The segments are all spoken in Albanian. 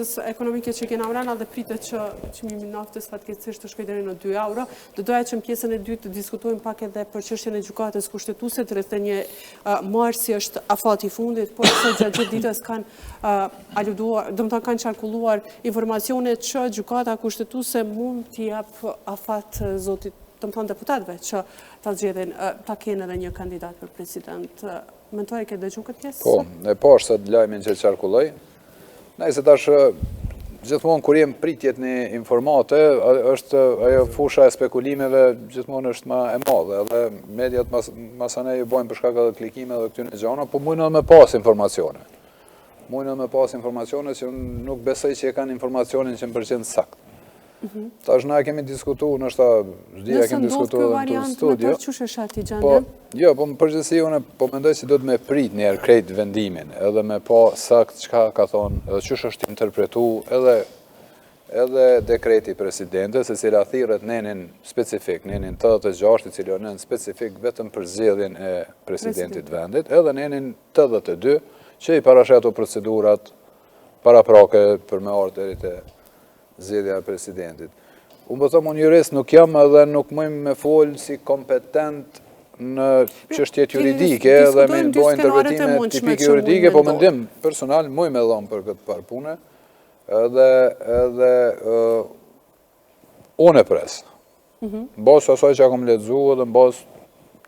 krizës ekonomike që kena mrena dhe pritet që çmimi i naftës fatkeqësisht të shkojë deri në 2 euro. Do doja që në pjesën e dytë të diskutojmë pak edhe për çështjen e gjykatës kushtetuese, 31 marsi është afati i fundit, por sot gjatë gjithë ditës kanë aluduar, domethënë kanë qarkulluar informacione që gjykata kushtetuese mund t'i japë afat zotit, domethënë deputetëve që ta zgjedhin, ta kenë edhe një kandidat për president. Mendoj e ke dëgju këtë pjesë? Po, e pashë sot lajmin që qarkulloi. Nejse tash gjithmonë kur jem pritje të një informate, është ajo fusha e spekulimeve gjithmonë është ma e madhe, edhe mediat mas, masanej e bojnë për shkak edhe klikime dhe këtyne gjana, po mujnë edhe me pas informacione. Mujnë edhe me pas informacione që nuk besoj që e kanë informacionin qind për qind saktë. Mhm. Tash na e kemi diskutu, ndoshta, s'di e kemi diskutu edhe në studio. Nëse ndodh qysh e sheh ti gjendjen? Po, jo, po në përgjithësi unë po mendoj se duhet me prit njëherë krejt vendimin, edhe me pa sakt çka ka thonë, edhe qysh është interpretu, edhe edhe dekreti i presidentes, e cila thirret nenin specifik, nenin 86, i cili o nen specifik vetëm për zgjedhjen e presidentit vendit, edhe nenin 82, që i parasheh ato procedurat paraprake për me ardhë deri te zgjedhja e presidentit. Unë po them, unë jurist nuk jam edhe nuk muj me fol si kompetent në çështjet juridike edhe me bo interpretime tipike juridike, po mendim personal muj me dhonë për këtë farë pune, edhe, edhe unë e pres. Mhm. Në bazë të asaj që kam lexu edhe në bazë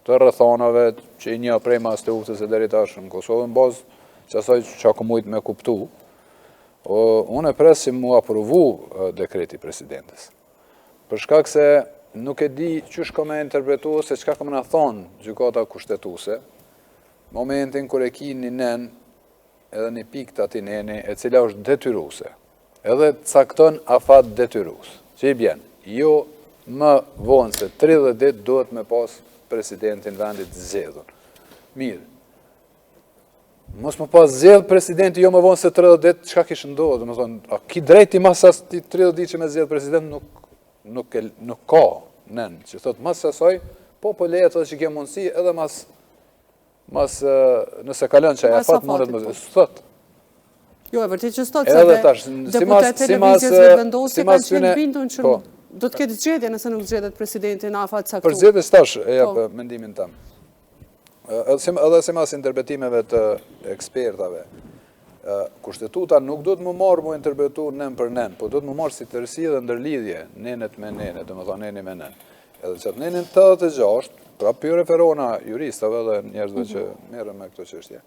të rrethanave që i njoh prej mas luftës e deri tash në Kosovë, në bazë të asaj që kam mujt me kuptu, unë e pres që mu aprovu dekreti i presidentes. Për shkak se nuk e di qysh ka me interpretu ose çka ka me na thonë gjykata kushtetuese, momentin kur e ki një nen edhe një pikë të atij neni e cila është detyruese. Edhe cakton afat detyrues, që i bjen, jo më vonë se 30 ditë duhet me pas presidentin vendit zgjedhur. Mirë, mos me pas zgjedh presidenti jo më vonë se 30 ditë, çka kish ndodhë, domethonë, a ki drejt ti mas 30 ditë që me zgjedh president, nuk, nuk, nuk ka nen, që thot mas asaj, po po lejet edhe që ke mundësi edhe mas Mas, nëse kalon qaj afat, mundet më... Po. S'thot. Jo, e vërtet që s'thot, se dhe deputetët e Lëvizjes Vetëvendosje kanë qenë bindun që po. do të ketë zgjedhje nëse nuk zgjedhet presidenti në afat caktuar. Për zgjedhje tash e jap po. mendimin tem. Edhe simas interpretimeve të ekspertave, Kushtetuta nuk duhet me marrë mu interpretu nen për nen, po duhet me marrë si tërësi dhe ndërlidhje, nenet me nenet, domethonë neni me nen. Edhe qatë nenin 86, pra po ju referona juristave dhe njerëzve që mhm. merren me këto çështje.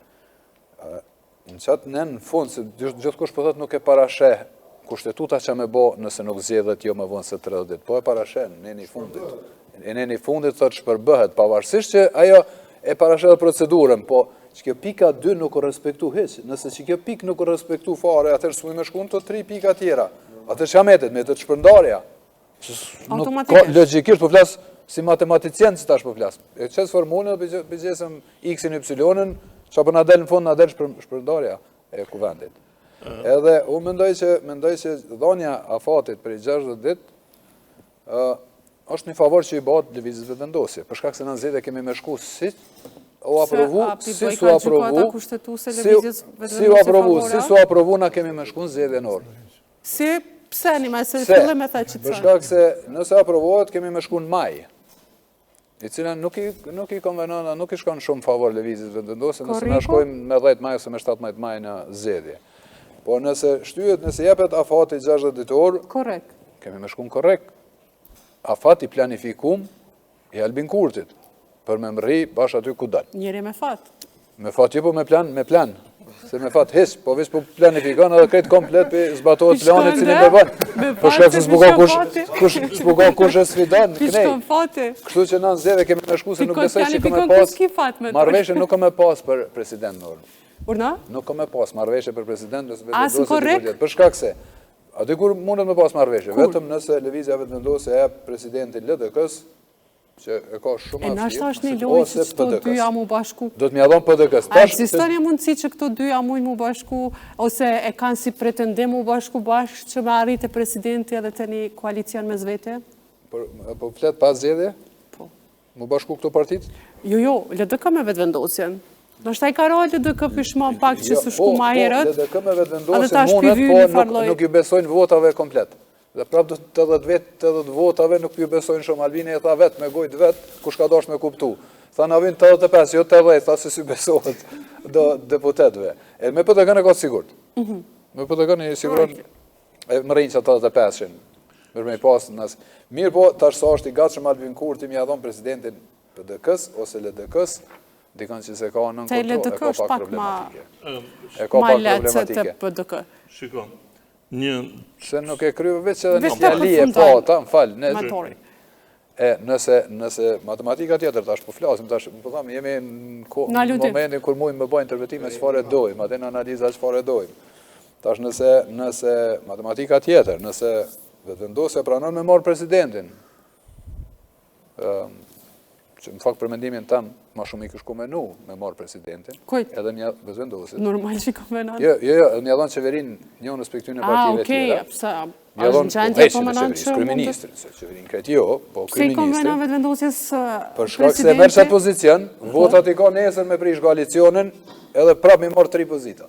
Në qatë nen në fund, se gjithkush po thotë nuk e parasheh kushtetuta çka me bo nëse nuk zgjedhet jo më vonë se 30 ditë, po e parasheh neni i fundit. E neni i fundit thotë shpërbëhet, pavarësisht që ajo e parasheh edhe procedurën, po që kjo pika 2 nuk u respektu hiç, nëse që kjo pikë nuk u respektu fare, atëherë s'muj me shku në të tri pika tjera. Atëherë çka metet, metet shpërndarja. Automatikisht. Logjikisht po flas si matematicien që tash po flas. E qes formulën dhe po gjesëm x-in y-ën, çka po na del në fund na del shpërndarja e kuvendit. Edhe unë mendoj që mendoj që dhënia afatit prej 60 ditë ë është një favor që i bëhet Lëvizjes Vetëvendosje, për shkak se në zgjedhje kemi me shku si u aprovu, si s'u aprovu, si u aprovu, si s'u aprovu, na kemi me shku në zgjedhje në orë. Si, pse një me, se fillim e tha që të Për shkak se nëse aprovohet, kemi me shku në maj, i cila nuk i, nuk i konvenon, nuk i shkon shumë favor lëvizjes Vetëvendosje, nëse na shkojmë me 10 maj ose me 17 maj në zgjedhje. Po nëse shtyhet, nëse jepet afati 60 ditor, korrik. Kemi me shku në korrik. Afat i planifikum I Albin Kurtit, për me mrri bash aty ku don. Njeri me fat. Me fat jo po me plan, me plan. Se me fat hiç, po veç po planifikon edhe krejt komplet po zbatohet plani cilin e bën. Po shkak se s'po ka kush, kush s'po ka kush e sfidon knej. fati. Kështu që na në zgjedhje kemi me shku se nuk besoj që kemi pas. Marrëveshje nuk kemi pas për president në orë. Urdhno? Nuk kemi pas marrëveshje për president nëse vetëvendosje. Për shkak se Aty kur mundet me pas marrëveshje, vetëm nëse Lëvizja Vetëvendosje e jep presidentin LDK-s, që e ka shumë E nashta është një lojë që këto dyja mu bashku. Do të m'ja dhon PDK-s. A ekziston një mundësi që këto dyja mujnë mu bashku, ose e kanë si pretendim mu bashku bashkë që me arritë presidenti edhe te një koalicion mes vete? Po, po flet pa zgjedhje? Po. Mu bashku këto partitë? Jo, jo, LDK me Vetëvendosjen. Ndoshta i ka ra LDK pishman pak që jo, s'u shku po, ma po, herët. Po, LDK me Vetëvendosje mundet, po nuk, nuk ju besojnë votave komplet. Dhe prapë do 80 vet, 80 votave nuk ju besojnë shumë. Albini e tha vetë, me gojë t'vet, kush ka dasht me kuptu. Tha na vin 85, jo 80, tha se s'i besohet do deputetëve. E me PDK-në e ka të sigurt. Mm -hmm. Me PDK-në i siguron e mërrin që 85-shin. Për me i pas nësë. Mirë po, tash sa është i gatshëm Albin Kurti me ia dhon presidentin PDK-s ose LDK-s, dikën që s'e ka nën kontroll, e ka pak problematike. E ka pak problematike. PDK. Shiko, një... Se nuk e kryu veç edhe një fjali e po, ta më falë. Ne, e, nëse, nëse matematika tjetër, tash po flasim, tash po tham, jemi në, në momentin kur mujmë me bë interpretime çfarë dojmë, atë në analiza çfarë dojmë. Tash nëse, nëse matematika tjetër, nëse Vetëvendosja pranon me marrë presidentin, që në fakt për mendimin tem, ma shumë i kish konvenu me marrë presidentin. Kujt? Edhe me ia Vetëvendosjes. Normal që konvenon. Jo, jo, jo, edhe me ia dhënë qeverinë njënës prej këtyne partive tjera. Ah, okej, pse, a është në gjendje po menon që mund të... Qeverinë krejt jo, po kryeministrin. Pse i konvenon Vetëvendosjes presidenti? Për shkak se merr qat pozicion, votat i ka nesër me prish koalicionin, edhe prap me marrë tri pozita.